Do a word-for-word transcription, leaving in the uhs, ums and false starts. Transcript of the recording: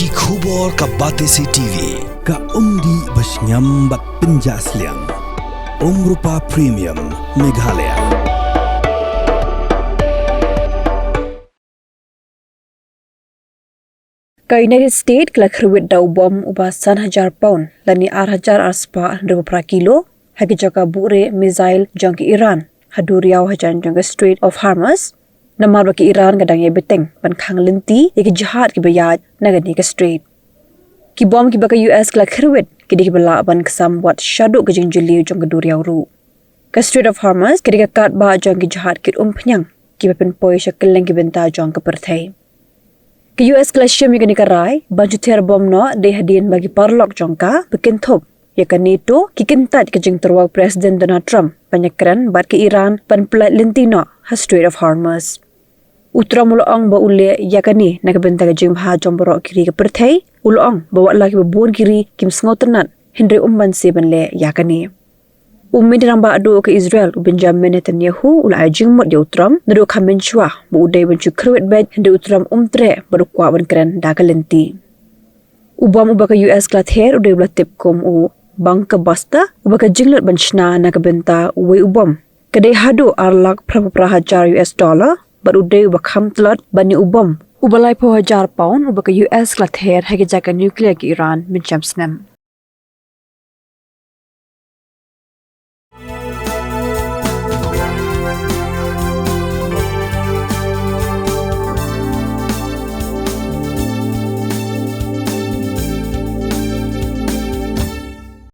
Ki khubor ka Batesi T V, ka umdih bashngiam bad pynjah sliang. Umrupa Premium, Meghalaya. Ka United States ka la kyrwit da u bom uba san hajar pound lane ar hajar ar spah hynriew phra kilo ha ki jaka buhrieh missile jong ka Iran ha duriaw hajan jong ka Strait of Hormuz. Namar ba ka Iran ka dang ïai bteng ban khang lynti ïa ki jahaj kiba ïaid na kane ka strait. Ki bom kiba ka U S ka la kyrwit ki dei kiba lah ban ksam wat shaduh ka jingjylliew jong ka duriaw ruh. Ka Strait of Hormuz ka dei ka katba jong ki jahaj kit umphniang kiba pynpoi sha kylleng ki bynta jong ka pyrthei. Ka U S ka la shim ïa kane ka rai ban shu ther bom noh dei hadien ba ki paralok jong ka ba kynthup ïa ka NATO ki kyntait ka jingtyrwa u President Donald Trump ban ïakren bad ka Iran ban pyllait lynti noh ha Strait of Hormuz. U Trump u la ong ba u leh ïa kane na ka bynta ka jingbha jong baroh ki ri ka pyrthei. U la ong ba wat la kiba bun ki ri kim sngewtynnat, hynrei um banse ban leh ïa kane. U Myntri Rangbah Duh ka Israel u Benjamin Netanyahu u la ai jingmut ïa u Trump naduh kham mynshuwa ba u dei ban shu kyrwit beit, hynrei u Trump um treh bad u kwah ban kren da ka lynti. U bom uba ka U S ka la ther u dei uba la tip kum u Bunker Buster, uba ka jinglut ban shna na ka bynta uwei u bom ka dei haduh ar lak phra phew phra hajar U S dollar, bad u dei uba kham tlot ban ïa u bom uba laiphew hajar pound uba ka U S ka la ther ha ki jaka nuclear ka Iran mynshem snem.